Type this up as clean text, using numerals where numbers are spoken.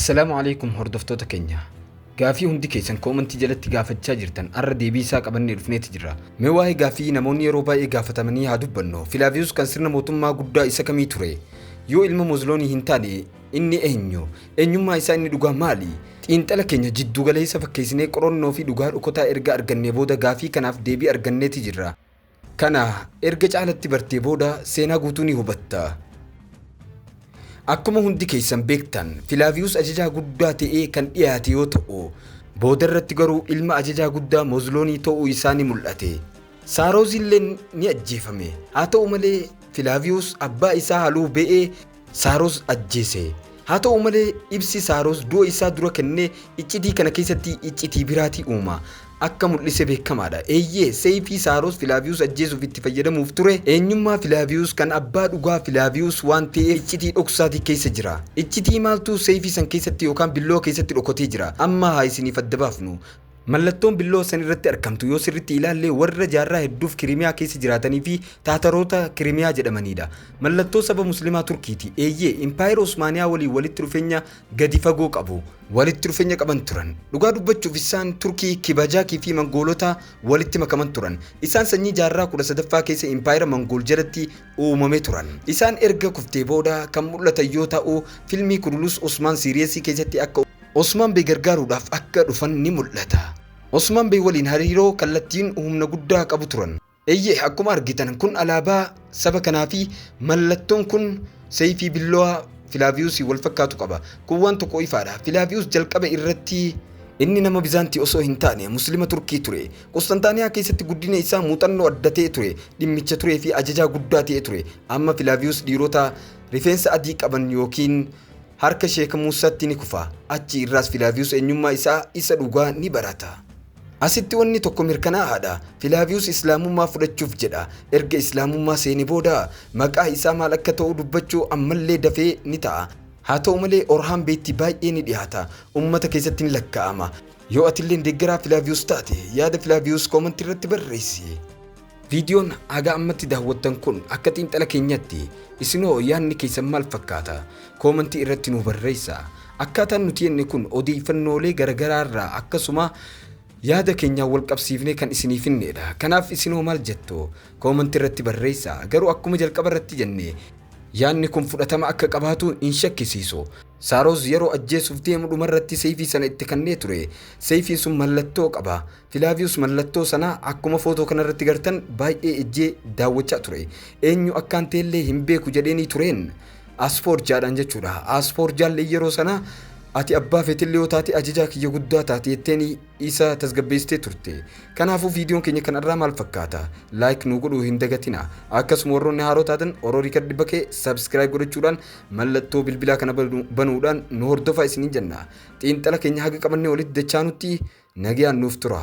Assalaamu alaikum hordoftoota keenya. Gaafii hundi keessan koomantii jalatti gaafachaa jirtan arra deebii isaa qabannee dhufneeti jirra. Mee waa'ee gaafii namoonni yeroo baay'ee gaafatamanii haa dubbannu. Filaaviyus kan sirna mootummaa guddaa isa kamii ture? Yoo ilma Mozloonii hin taane inni eenyu? Eenyummaa isaa inni dhugaa maali? Xiinxala keenya jiddu galeessa fakkeessinee qorannoo fi dhugaa dhokotaa erga argannee booda gaafii kanaaf deebii arganneeti jirra. Kana erga caalatti bartee booda seenaa guutuu ni hubatta. Akkuma hundi keessan beektan Filaaviyus ajajaa guddaa ta'ee kan dhiyaate yoo ta'u, booda irratti garuu ilma ajajaa guddaa Mozloonii ta'uu isaa ni mul'ate. Saaroos illee ni ajjeefame. Haa ta'u malee Filaaviyus abbaa isaa haluu ba'ee Saaroos ajjeese. Haa ta'u malee ibsi Saaroos du'a isaa dura kennee iccitii kana keessatti iccitii biraatii uuma. Akka mul'ise beekamaadha. Eeyyee, seeyfii Saaroos Filaaviyus ajjeesuuf itti fayyadamuuf ture eenyummaa Filaaviyus kan abbaa dhugaa Filaaviyus waan ta'eef iccitii dhoksaatii keessa jira. Iccitii maaltu seeyfii san keessatti yookaan billoo keessatti dhokatee jira? Amma haa isiniif adda baafnu. Mallattoon billoo san irratti argamtu yoo sirriitti ilaalle warra jaarraa hedduuf Kirimiyaa keessa jiraatanii fi Taataroota Kirimiyaa jedhamanidha. Mallattoo saba Muslimaa Turkiiti. Eeyyee, Impaayera Osmaaniyaa waliin walitti dhufeenya gadi fagoo qabu. Walitti dhufeenya qaban turan. Dhugaa dubbachuuf isaan Turkii, Kibajaakii fi Mangoolota walitti makaman turan. Isaan sanyii jaarraa 13ffaa keessa Impaayera Mangool jalatti uumame turan. Isaan erga kuftee booda kan mul'atan yoo ta'u, filmii Kurulus Osmaan Siiriyeesii keessatti akka Osmaan Bey gargaaruudhaaf akka dhufan ni mul'ata. Osmaan Bey waliin hariiroo kallattiin humna guddaa qabu turan. Eeyyee, akkuma argitan kun alaabaa saba kanaa fi mallattoon kun seeyfii billowaa Filaaviyuusii wal fakkaatu qaba. Kun waan tokko ifaadha. Filaaviyuus jalqaba irratti inni nama Bizaantii osoo hin taane Muslima Turkii ture. Qusxanxaaniyaa keessatti guddina isaa muuxannoo adda ta'e ture, dhimmicha turee fi ajajaa guddaa ta'e ture. Amma Filaaviyuus dhiirota rifeensa adii qaban yookiin harka Sheek Muusaatti ni kufa. Achi irraas Filaaviyus eenyummaa isaa isa dhugaa ni barata. Asitti wanni tokko mirkanaa'aadha. Filaaviyus Islaamummaa fudhachuuf jedha. Erga Islaamummaa seene booda maqaa isaa maal akka ta'u dubbachuu ammallee dafee ni ta'a. Haa ta'u malee Orhaan Beetti baay'ee ni dhiyaata. Ummata keessatti ni lakkaa'ama. Yoo atilleen deeggaraa Filaaviyus taate yaada Filaaviyus koomantii irratti barreessi. Viidiyoon haga ammatti daawwattan kun akka xiinxala keenyatti isinoo yaadni keessan maal fakkaata? Koomantii irratti nu barreessaa. Akkaataan nuti jenne kun odeeffannoolee garaagaraa irraa akkasuma yaada keenyaan wal qabsiifnee kan isiniif finneedha. Kanaaf isinoo maal jettu? Koomantii irratti barreessaa. Garuu akkuma jalqaba irratti jenne yaadni kun fudhatama akka qabaatu hin shakkisiisu. Saaroos yeroo ajjeesuuf deemu dhumarratti seeyfii sana itti kennee ture. Seeyfiin sun mallattoo qaba. Filaaviyus mallattoo sana akkuma footoo kanarratti gartan baay'ee ejjee daawwachaa ture. Eenyu akkaan ta'ellee hin beeku jedheenii tureen. Asfoorjaadhaan jechuudha. Asfoorjaallee yeroo sana ati abbaa feetillee yoo taate ajajaa kiyya guddaa taate jetteen isa tasgabbeessitee turte. Kanaafuu viidiyoon keenya kanarraa maal fakkaata? Like nu godhuu hin dagatina. Akkasuma warroonni haaroo taatan Oroo Riikard Bakee subscribe godhachuudhaan mallattoo bilbilaa kana banuudhaan nu hordofaa isiniin jenna. Xiinxala keenya haga qabannee walitti dachaanutti nagayaan nuuf tura.